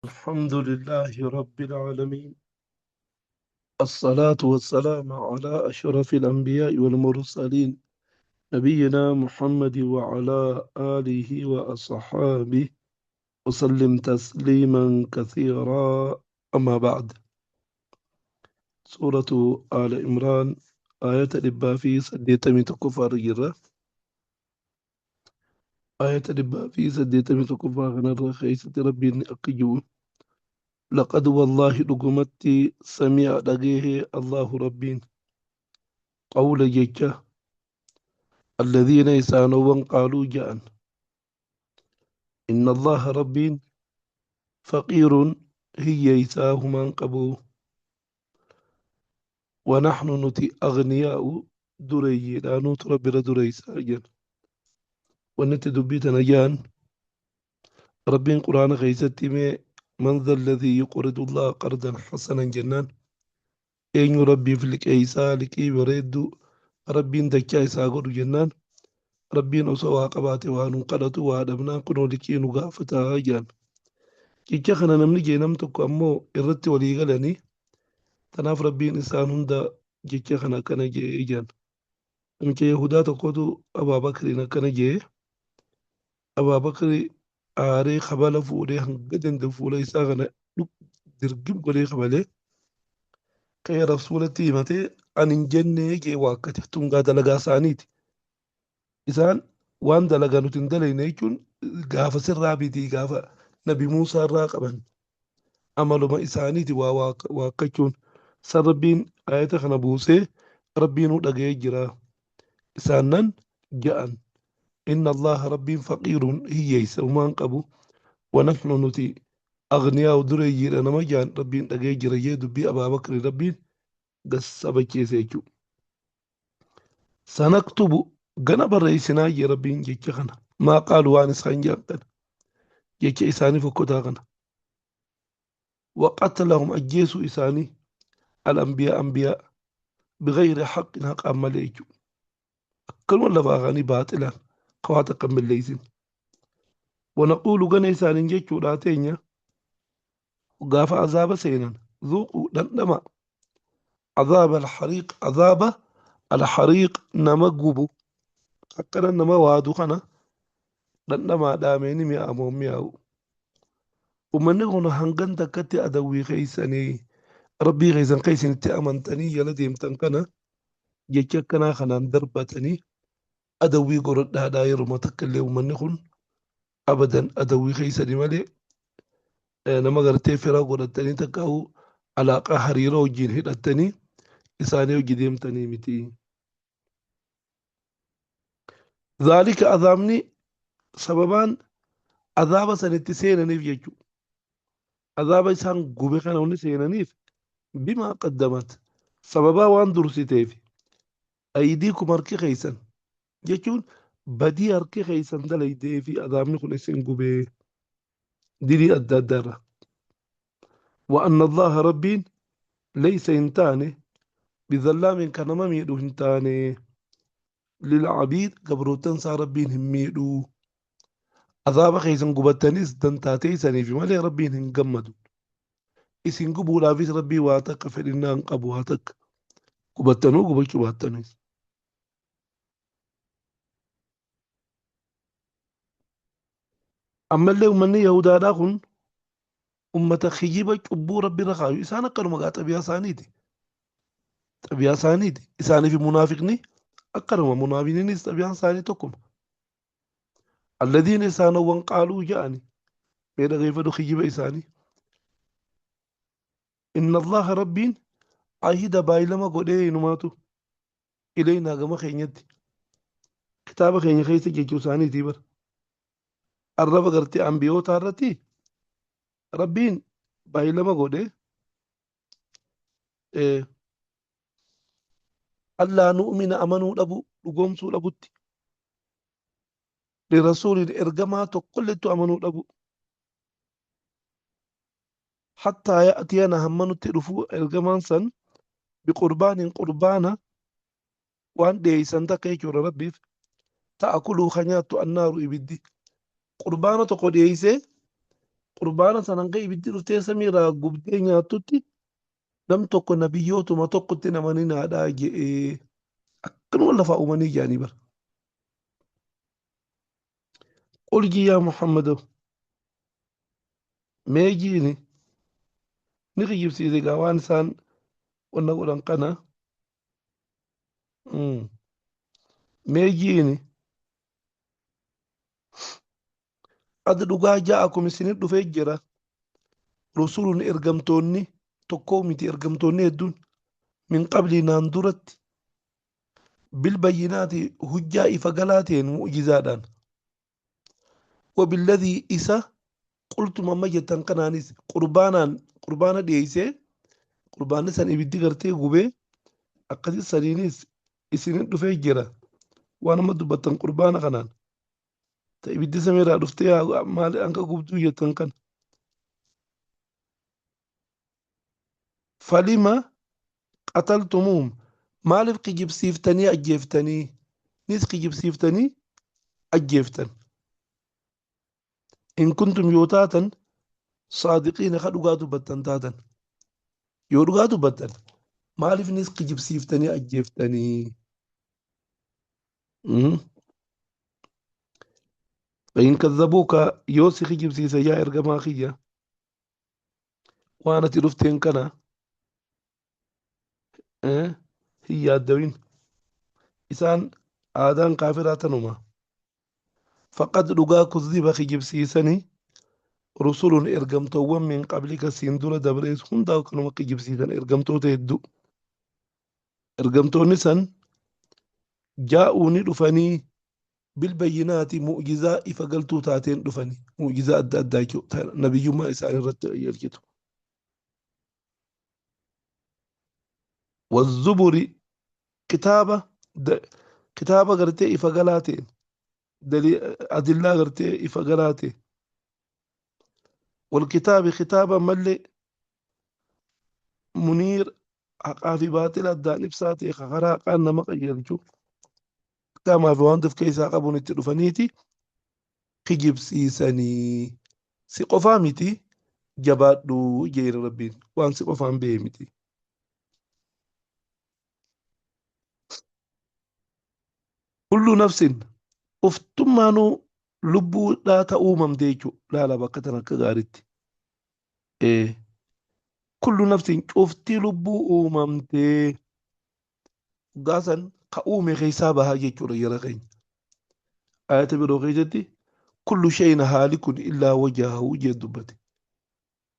الحمد لله رب العالمين، الصلاة والسلام على أشرف الأنبياء والمرسلين، نبينا محمد وعلى آله وأصحابه وسلم تسليما كثيرا. أما بعد، سورة آل عمران آية 181 جرة، آية 181 كان خيسة ربي أكجو. لقد والله رقمتي سمع دقيه الله ربين قول جيجا الذين يسانوا قالوا جاء إن الله ربين فقير هي يساهما قبو ونحن نتي أغنياء دري لا نوت ربي دري ساجن ونتي دبيتنا جان ربين قرآن خيستي من ذا الذي يقرض الله قرضا حسنا جنان أين ربي في لك إيسا لكي بريد ربين دكا إيسا قر جنان ربين أسوا قباتي وانو قلتو وادمنا كنو لكي نغافتا جان كي خنا نمني جينم تكو أمو إرتي ولي غلني تناف ربين إنسان هندا جيكا خنا كان جي جان نمشي يهودا تقودو أبا بكر كان جي أبا بكر aaree kabala fuudhee hanga danda'u fuula isaa kana dirgim godhee kabalee ka'ee rasuulatti himatee ani hin jennee jee waakkate tungaa dalagaa isaaniiti. Isaan waan dalagaa nuti hin dalayne jechuun gaafa sirraa bitii gaafa nabi Muusaa irraa qaban amaluma isaaniiti waa waakkachuun san rabbiin ayata kana buusee rabbiinuu dhaga'ee jira. Isaan nan ja'an إن الله ربي فقير هي يسومان قبو ونحن نتي أغنياء دري أنا ما جان ربي دغاي جري دبي أبا بكر ربي قص بكيسيچو سنكتب غنا برئيسنا يا ربي جيكنا ما قالوا عن سانجان جيك إساني فكوتا غنا وقتلهم أجيسوا إساني الأنبياء أنبياء بغير حق حق أماليچو كل ولا باغاني باطلا قواتك من ليسين ونقول غني إساني جيكو راتينيا وقاف عذاب سينا ذوقوا دندما عذاب الحريق عذاب الحريق نما قبو أكنا نما وادو خنا دندما داميني مي أمو مياو ومن هنا هنغن تكتي أدوي خيساني ربي خيسان خيسان تأمنتني يلديم تنكنا جيكنا خنان دربتني أدوي قرد داير ما تكلي ومن خن أبدا أدوي خيساني مالي nama gartee fira godhatanii takkaa'u alaaqaa hariiroo wajjin hidhatanii isaanii hojii deemtanii miti. Zaalika azaabni sababaan azaaba sanitti seenaniif jechuudha. Azaaba isaan gube kana hundi seenaniif bimaa qaddamat sababaa waan dursiteef aydiikum harki keessan jechuun badii harki keessan dalaydee fi azaabni kun isin gubee dilii adda addaa irra. وأن الله ربين ليس إنتاني بظلام كان ما ميدو هنتاني للعبيد قبرو تنسى ربين هميدو عذاب خيسن قبتنيس دنتاتي سني في مالي ربين هنقمدو إسن قبو لافيس ربي واتك فإننا انقبو هاتك قبتنو قبلتو باتنيس أما اللي أمني يهودا داخل أمة خيبة قبو ربي رخايو إسانا قالوا مقا طبيعة سانيتي طبيعة سانيتي إساني في منافقني أقرما منافقين طبيعة سانيتكم الذين إسانوا وانقالوا جاءني بين غيفدو خيبة إساني إن الله ربين عهد بايلما قد نماتو إلينا كما خينيتي كتاب خيني خيسي جيجو ساني تيبر الرب غرتي أنبيو تارتي ربين بايلما قد إيه ألا نؤمن أمنوا لبو لقومسوا لبوتي لرسول إرجما تقلت أمنوا لبو حتى يأتينا همنو تلفو إرجمان سن بقربان قربانا وان دي سنتكي ربي تأكله خنيات النار إبدي قربانا تقول يسي Qurbaana san hanga ibiddi dhuftee samiirraa gubdee nyaattutti nam tokko nabiyyootuma tokkotti namaninaadhaa je'ee akkanuma lafaa uumanii jedhanii bara. Qul jii yaa Muhammado mee jiini ni kijibsiise gaa waan isaan wanna godhan kana mee jiini qad dhugaa ja'akum isinit dhufee jira rusulun ergamtoonni tokkoo miti ergamtoonni hedduun min qablii naan duratti bil bayyinaati hujjaa ifa galaa ta'een mu'jizaadhaan wabilladii isa qultum amma jettan kanaanis qurbaanaan qurbaana dhiyeessee qurbaanni san ibiddi gartee gubee akkasi saniinis isinin dhufee jira waan amma dubbattan qurbaana kanaan ta ibiddi samiirraa dhuftee maali hanga gubduu jettan kana falima qataltumuhum maaliif kijibsiiftanii ajjeeftanii nis kijibsiiftanii ajjeeftan in kuntum yoo taatan saadiqiina ka dhugaa dubbattan taatan yoo dhugaa dubbattan maaliif nis kijibsiiftanii ajjeeftanii فإن كذبوك yoo si kijibsiisa yaa ergamaa kiyya waan ati dhufteen kana hin yaaddawin isaan aadaan kaafiraa tanuma faqad dhugaa kuzziba kijibsiisanii rusulun ergamtoowwan min qablika siin dura dabrees hundaa kanuma kijibsiisan ergamtoota hedduu ergamtoonni san jaa'uu ni dhufanii bilbayyinaati mu'jizaa ifa galtuu taateen dhufanii mu'jizaa adda addaa jechuudha nabiyyummaa isaan irratti argitu. Wazzuburi kitaaba kitaaba gartee ifa galaa ta'een adillaa gartee ifa galaa ta'e walkitaabi kitaaba mallee muniir haqaa fi baaxila addaan ibsaa ta'e karaa haqaan nama qajeelchu ahkaamaa fi waan of keessaa qabuun itti dhufaniiti kijibsiisanii si qofaa miti jabaadhu jeera rabbiin waan si qofaan ba'e miti. Kullu nafsin uftummaanuu lubbuudhaa ta uumamte jechuudha. Laala bakka tana akka gaariitti. Kullu nafsin cufti lubbuu uumamtee gaasan ka uume keessaa bahaa jechuudha jara keenya. Ayata biroo keessatti kullu shay'in haalikun illaa wajhahu jee dubbate.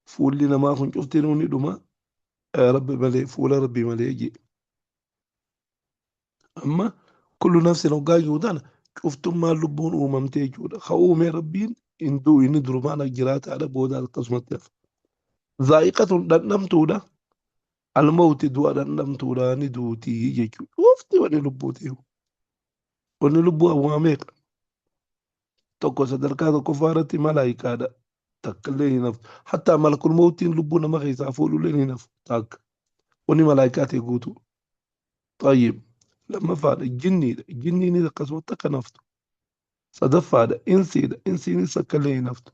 Fuulli namaa kun cuftinuu ni dhuma rabbi malee fuula rabbi malee jee. Amma kullu nafsin hoggaa jiru tana cuftummaan lubbuun uumamtee jechuudha. Ka uume rabbiin hin du'u inni durumaan jiraataadha booda akkasumatti hafa. Zaa'iqatun dhandhamtuudha. Almawti du'a dhandhamtuudha ni duuti jechuudha. Cufti wanni lubbuu ta'e. Wanni lubbuu awwaa meeqa? Tokko sadarkaa tokkoffaa irratti malaayikaadha. Takka illee hin haftu. Hattaa malakul mawtiin lubbuu nama keessaa fuudhullee hin hafu. Takka. Wanni malaayikaa ta'e guutuu. Xayyib. Lammaffaadha jinniidha. Jinniinis akkasumatti akka hin haftu. Sadaffaadha insiidha. Insiinis akka illee hin haftu.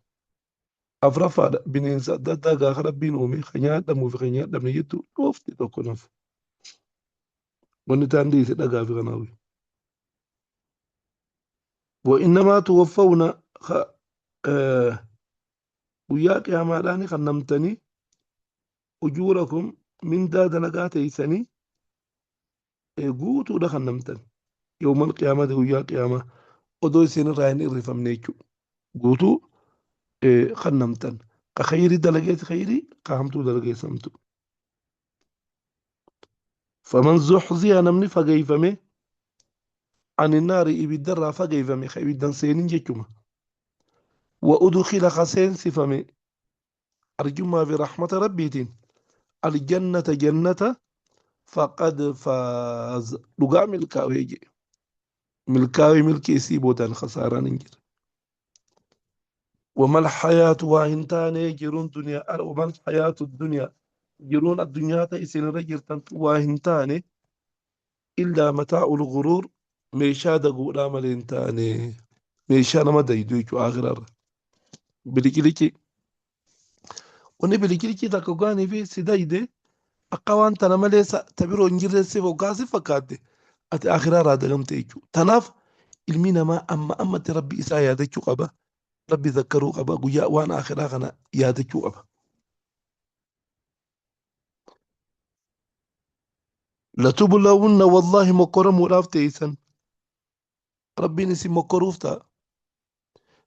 Afraffaadha bineensa adda addaa gaafa rabbiin uume kan nyaadhamuu fi kan nyaadhamne jettu dhoofti tokko hin hafu. Wanni taan dhiise dhagaa fi kanaawi. Wa innamaa tuwaffawna guyyaa qiyaamaadhaan kan namtanii ujuurakum mindaa dalagaa teeysanii guutuudha kan namtan yawmal qiyaamati guyyaa qiyaamaa odoo isin irraa hin irrifamne jechuudha guutuu kan namtan ka khayrii dalagees khayrii ka hamtuu dalagees hamtuu. Faman zuhziya namni fageeyfame ani naari ibiddarraa fageeyfame ka ibiddan seenin jechuma wa udkhila ka seensifame arjummaa fi rahmata rabbiitiin aljannata jannata faqad faaz dhugaa milkaawee jedhe milkaawee milkii isii boodaan khasaaraan hin jiru. Wamal hayaatu waa hin taane jiruun duniyaa wamal hayaatu duniyaa jiruun addunyaa ta isin irra jirtan waa hin taane illaa mataa'ul guruur meeshaa daguudhaa malee hin taane meeshaa nama daydu jechuudha aakhiraarra biliqiliqi. Wanni biliclicii takka hoggaanii fi si dayde akka waan tana malee ta biroo hin jirre si hoggaa si fakkaatte ati akhiraa irraa dagamte jechuudha. Tanaaf ilmi namaa amma ammatti rabbi isaa yaadachuu qaba. Rabbi zakkaruu qaba. Guyyaa waan akhiraa kana yaadachuu qaba. Latublawunna wallaahi mokkoramuudhaaf teessan. Rabbiin isin mokkoruuf ta'a.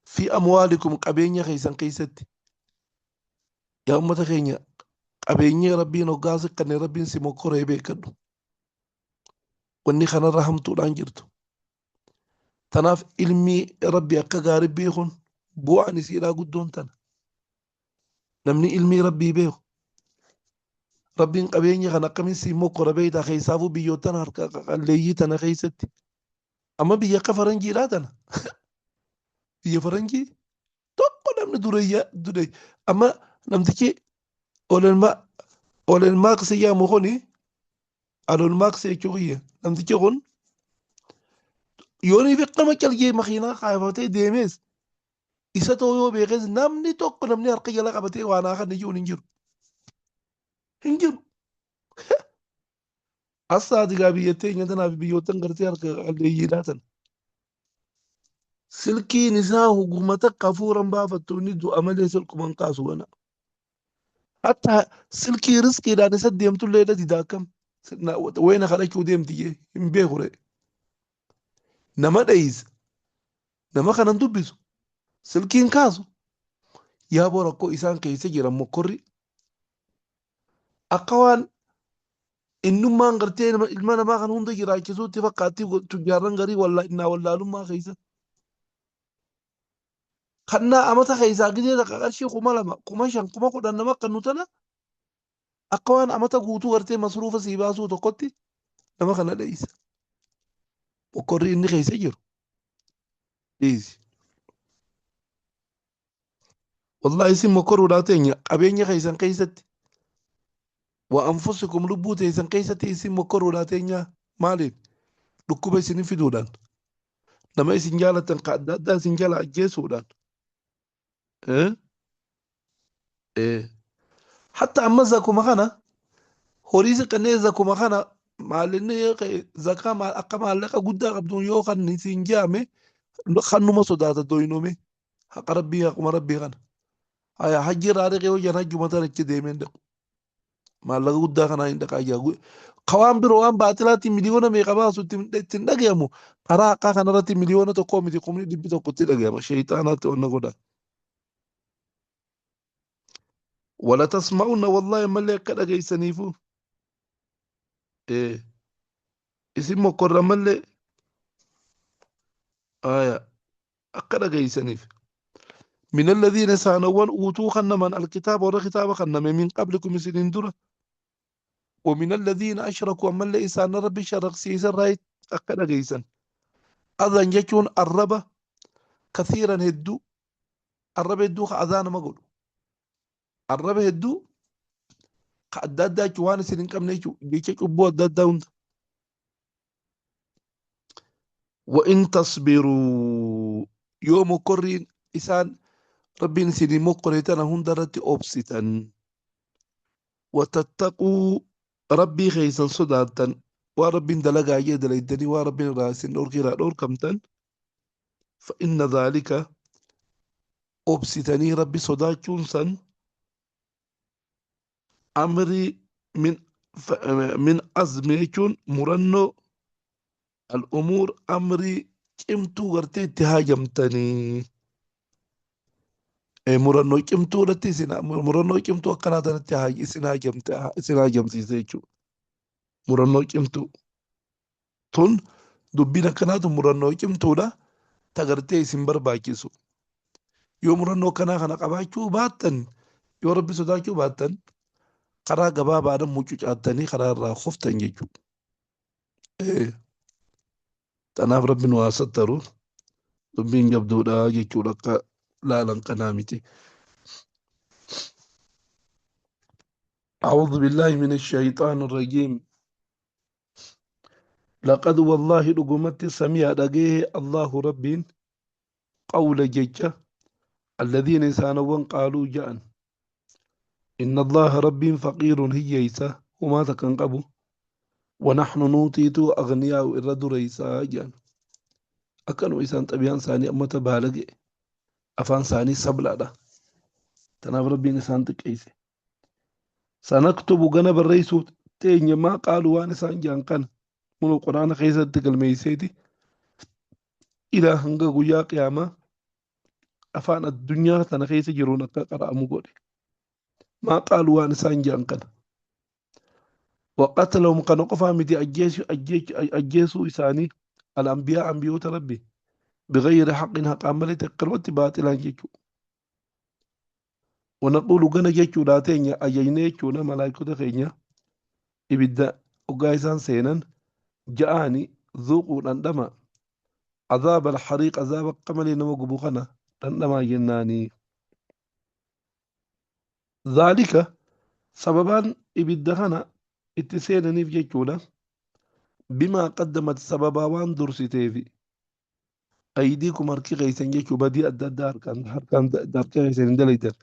Fi amwaalikum qabeenya keessan keessatti. Yaa ummata keenya qabeenyi Rabbiin hoggaa si kanne Rabbiin si mokkoree beekadhu. Wanni kanarra hamtuudhaan jirtu. Tanaaf ilmi Rabbi akka gaarii beekuun bu'aan isiidhaa guddoon tana. Namni ilmii Rabbii beeku Rabbiin qabeenya kana akkamiin siin mokkora beektaa keessaafuu biyyoottan harka qalleeyyii tana keessatti. Amma biyya akka faranjiidhaa tana. Biyya faranjii tokko namni dureeyya dure amma namtichi Olen Maaks jedhamu kuni Alon Maaks jechuu kiyya namtichi kun yoonii fi qama calgee makiinaa kaafatee deemees isa ta'uu yoo beekes namni tokko namni harka jala qabatee waan haa kan iyyuu hin jiru. Hin jiru. Assaati gaa biyya teenya tanaaf biyyoottan gartee harka qalleeyyiidhaa tana. Silkiin isaa huguma takka hafuuran baafattu inni du'a malee silkuman kaasu gana. Hatta silkii riskiidhaan isa deemtullee dha dida akkam. Wayna kadhachuu deemti jee hin beeku ree. Nama dheeysa. Nama kanan dubbisu. Silkiin kaasu. Yaaboo rakkoo isaan keessa jiran mokkorri. Akka waan innummaan gartee ilma namaa kan hunda jiraachisuutti fakkaatti tujjaarran garii innaa wallaalummaa keessa. Kannaa amata keessaa gizee takka qarshii 2000, 5000, 10,000 nama kannu tana akka waan amata guutuu gartee masruufa sii baasuu tokkotti nama kana dheeysa. Mokkorri inni keessa jiru. Dhiisi. Wallahi isin mokkoruudhaa teenya qabeenya keessan keessatti wa anfusikum lubbuu teessan keessatti isin mokkoruudhaa teenya maaliin dhukkuba isin fiduudhaan nama isin jaalatan ka adda addaa isin jala ajjeesuudhaan eh? Eh. Hatta amma zakuma kana horii si kannee zakuma kana maalinni zakaa maal akka maallaqa guddaa qabduun yoo kan isin jaame kannuma sodaata doynoome haqa rabbii haquma rabbii kana haya hajji irraa dhaqee hojjan hajjuma tana achi deemee hin dhaqu maallaqa guddaa kanaa hin dhaqaa jira ka waan biroo waan baaxilaatti miliyoona meeqa baasu itti hin dhagayamu karaa haqaa kanarratti miliyoona 1 miti 100,000 itti dhagayama sheeyxaanaatti onna godha wala tasma'unna wallaahi ammallee akka dhageessaniifu isin mokkorra ammallee aya akka dhageessaniif. Min alladhiina isaanowwan uutuu kannaman alkitaaba warra kitaaba kanname min qablikum isiniin dura. Wa min alladhiina ashrakuu ammallee isaan rabbi sharaqsiisa irraa akka dhageessan. Adhan jechuun arraba kathiiran hedduu arraba hedduu ka adhaa nama godhu. Arraba hedduu ka adda addaa jechuun waan isin hin qabne jechuudha. Jecha cubbuu adda addaa hunda. Wa'in tasbiruu yoo mokkorriin isaan rabbiin isinii mokkore tana hunda irratti obsitan watattaquu rabbii keessan sodaattan waan rabbiin dalagaa jee dalaydanii waan rabbiin irraa isin dhorkii irraa dhorkamtan fa inna dhaalika obsitanii rabbi sodaachuun san amrii min min azmi jechuun murannoo al-umuur amrii cimtuu gartee itti haajamtanii murannoo cimtuu irratti isin murannoo cimtuu akkanaa tanatti isin haajamte isin haajamsiise jechuudha. Murannoo cimtuu tun dubbiin akkanaatu murannoo cimtuudha ta gartee isin barbaachisu. Yoo murannoo akkanaa kana qabaachuu baattan yoo rabbi sodaachuu baattan karaa gabaabaadhaan mucucaattanii karaa irraa kuftan jechuudha. Tanaaf rabbi nu haa sattaru dubbiin jabduudha jechuudha akka laalan kanaa miti. أعوذ بالله من الشيطان الرجيم لقد والله dhugumatti سمع dhagee الله rabbiin qawla jecha alladhiina isaanowwan qaaluu ja'an Inna Allaaha Rabbiin faqiirun hiyyeeysa humaa takka hin qabu. Wanaxnu nuutiitu aghniyaa'u irra dureeysa jedhan. Akkanuma isaan xabiyaan isaanii ummata baalage afaan isaanii sablaadha. Tanaaf Rabbiin isaan xiqqeeyse. Sanaktubu gana barreessuuf teenya maa qaalu waan isaan jedhan kana kunoo quraana keessatti galmeeyseeti ilaa hanga guyyaa qiyaamaa afaan addunyaa tana keessa jiruun akka qara'amu godhe. Maa qaalu waan isaan jedhan kana. Waqatalahum kana qofaa miti ajjeesuu isaanii al-anbiyaa anbiyoota rabbi bighayri haqqin haqaan malee takkanumatti baaxilaan jechuudha. Wanaquulu gana jechuudha teenya ajajnee jechuudha malaayikota keenya ibidda hoggaa isaan seenan ja'aani zuuquu dhandhama azaaba alhariiq azaaba akka malee nama gubu kana dhandhamaa jennaani. Zaalika sababaan ibidda kana itti seenaniif jechuudha bimaa qaddamat sababaa waan dursiteefi aydiikum harki keessan jechuu badii adda addaa harkaan harkaan harka keessan hin dalaytan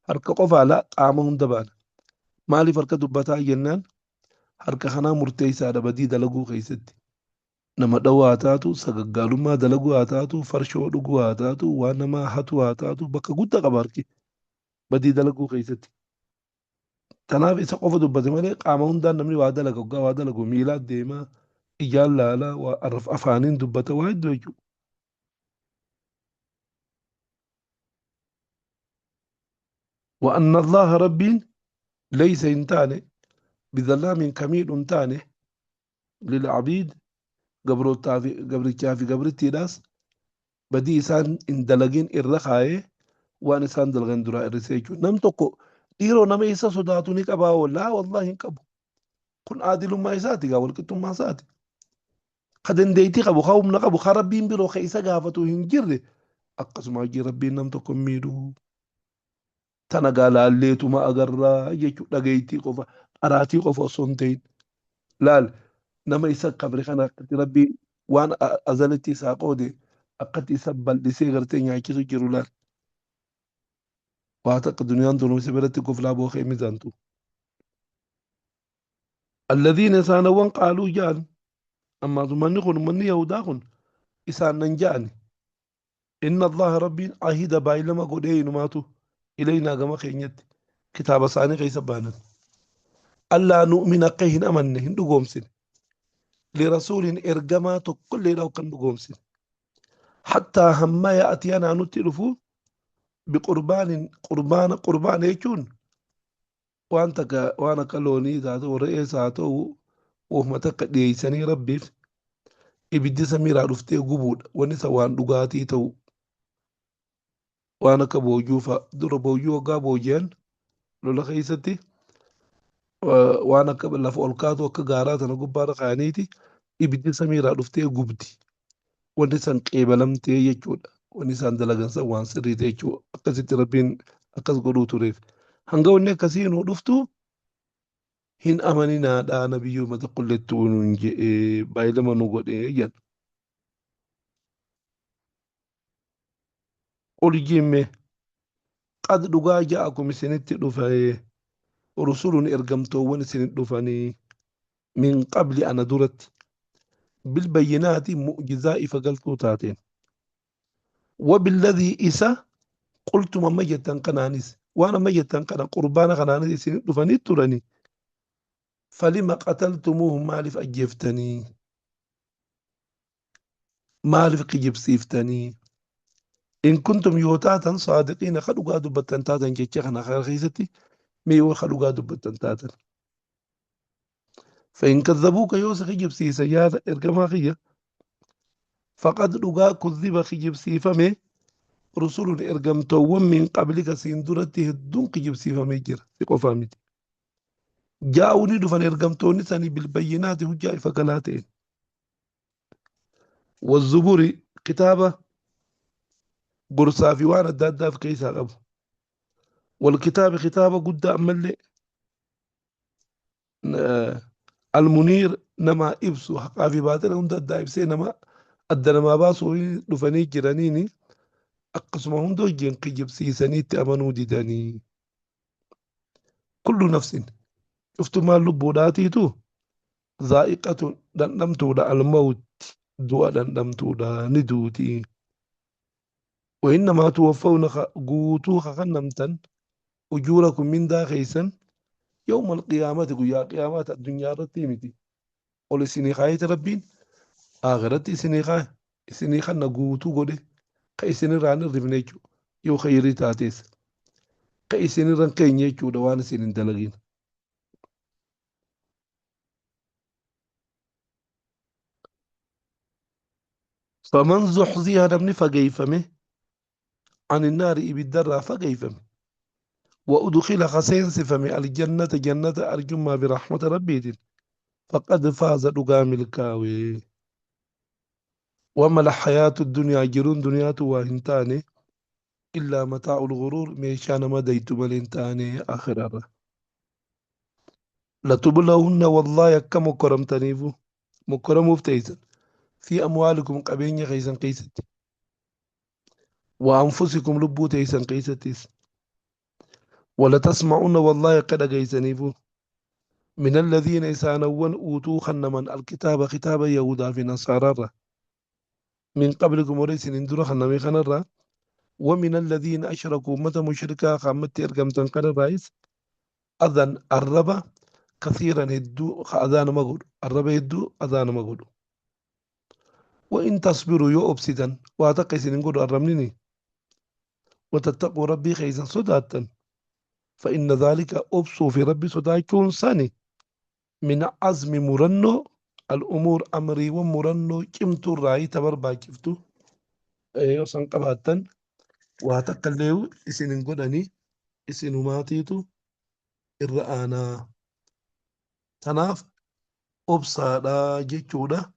harka qofaa la qaama hunda baana maaliif harka dubbataa jennaan harka kanaa murteessaadha badii dalaguu keessatti nama dhawuu haa taatu sagaggaalummaa dalaguu haa taatu farshoo dhuguu haa taatu waan namaa hatu haa taatu bakka guddaa qaba harki badii dalaguu keessatti. Tanaaf isa qofa dubbate malee qaama hundaan namni waa dalaga hoggaa waa dalagu miilaan deema ijaan laala waa afaaniin dubbata waa hedduu jechuudha. Wa'anna Allaaha Rabbiin laysa hin taane bizallaamiin kamiidhu hin taane lil abiid gabrootaa fi gabrichaa fi gabrittiidhaas badii isaan hin dalagin irra kaayee waan isaan dalagan duraa irrisee jechuudha. Nam tokko dhiiroo nama isa sodaatu ni qabaa hoo? Laa wallaahi hin qabu. Kun aadilummaa isaati gaa walqixxummaa isaati. Ka dandeettii qabu, ka humna qabu, ka rabbiin biroo ka isa gaafatu hin jirre akkasuma hojii rabbiin nam tokko hin miidhu. Tana gaa laalleetuma agarraa jechuudha dhageettii qofa qaraatii qofa osoo hin ta'in. Laal nama isa kabre kana akkatti rabbiin waan azalitti isaa qoode akkatti isa bal'isee gartee nyaachisu jiru laal. Waa takka duniyaan tun isa biratti goflaa bookee mizaantu. Alladhiina isaanawwan qaaluu ja'an ammaas ummanni kun ummanni Yahudaa kun isaan nan ja'ani. Inna Allaaha Rabbiin ahida baay'ilama godhee inumaatu ilaynaa gama keenyatti kitaaba isaanii keessa baanan. Allaa nu'mina akka hin amanne hin dhugoomsine. Lirasuulin ergamaa tokkolleedha akka hin dhugoomsine. Hattaa hamma ya'atiyanaa nutti dhufu biqurbaanin qurbaana qurbaana jechuun waan takka waan akka loonii haa ta'u re'ees haa ta'u wahuma takka dhiyeessanii rabbiif ibiddi samiiraa dhuftee gubuudha wanni san waan dhugaatii ta'u waan akka boojuu fa'a dura boojuu waggaa booji'an lola keessatti waan akka lafa ol kaatu akka gaaraa tana gubbaarra kaa'aniiti ibiddi samiiraa dhuftee gubdi wanni san qeebalamtee jechuudha. Wanni isaan dalagan san waan sirrii ta'e jechuudha. Akkasitti Rabbiin akkas godhuu tureef. Hanga wanni akkasii nuu dhuftu hin amaninaadhaa nabiyyuma tokkollettuu nuun je'ee baay'ilama nu godhee jedhan. Qul jimme qad dhugaa ja'akum isinitti dhufe rusulun ergamtoowwan isinit dhufanii min qabli ana duratti bil bayyinaati mu'jizaa ifa galtuu taateen wabilladhii isa qultum amma jettan kanaanis waan amma jettan kana qurbaana kanaanis isin dhufanii turanii falima qataltumuuhum maaliif ajjeeftanii maaliif kijibsiiftanii in kuntum yoo taatan saadiqiina ka dhugaa dubbattan taatan jecha kana keessatti mee yoo ka dhugaa dubbattan taatan فإن كذبوك yoo si kijibsiisan yaa ergamaa kiyya faqad dhugaa kudhiba kijibsiifame rusulun ergamtoowwan min qablika siin duratti hedduun kijibsiifamee jira si qofaa miti. Jaa'uu ni dhufan ergamtoonni sanii bilbayyinaati hujjaa ifa galaa ta'een. Wazzuburi kitaaba gorsaa fi waan adda addaa of keessaa qabu. Wal kitaabi kitaaba guddaa ammallee almuniir namaa ibsu haqaa fi baaxila hunda addaa ibsee nama adda namaa baasuu dhufanii jiraniini akkasuma hunda wajjin kijibsiisanii itti amanuu didanii. Kullu nafsin cuftumaan lubbuudhaatiitu zaa'iqatun dhandhamtuudha almawt du'a dhandhamtuudha ni duuti. Wainnamaa tuwaffawna guutuu kakannamtan ujuurakum mindaa keeysan yawma alqiyaamati guyyaa qiyaamaati addunyaa irratti miti. Ol isinii kaayete Rabbiin akhiratti isinii kaaya isinii kanna guutuu godhe ka isinirraa hin hirrifne jechuudha. Yoo khayrii taates ka isinirra hin keenye jechuudha waan isin hin dalagin. Faman zuhziha namni fageeyfame ani naari ibiddarraa fageeyfame wa udkhila ka seensifame aljannata jannata arjummaa fi rahmata rabbiitiin faqad faaza dhugaa milkaawe. Wama alhayaatu dunyaa jiruun duniyaatu waa hin taane illaa mataa'ul guruur meeshaa nama daytu malee hin taane akhirarra. Latublawunna wallaahi akka mokkoramtaniifu mokkoramuuf teeysan fi amwaalikum qabeenya keessan keessatti wa anfusikum lubbuu teeysan keessattis walatasma'unna wallaahi akka dhageeysaniifu min alladhiina isaanawwan uutuu kannaman alkitaaba kitaaba yahudaa fi nasaaraarra min qablikum warra isinin dura kanname kanarraa ومن الذين أشركوا متى مشركا خامتي أرقمتن كان الرئيس أذن الربا كثيرا هدو أذان مقول الربا هدو أذان مقول وإن تصبروا يؤبسدا وأتقي نقول الرمنيني وتتقوا ربي خيزا صداتا فإن ذلك أبصوا في ربي صداكون ساني من عزم مرنو الأمور أمري ومرنو كمتو الرأي تبربا كفتو يوصن قباتا واتقليو إسن نقولني إسن ماتيتو الرآنا تناف أبصا جيتشودا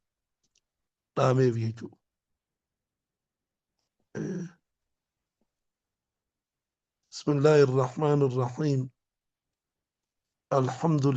dhaameef jechuudha. بسم الله الرحمن الرحيم الحمد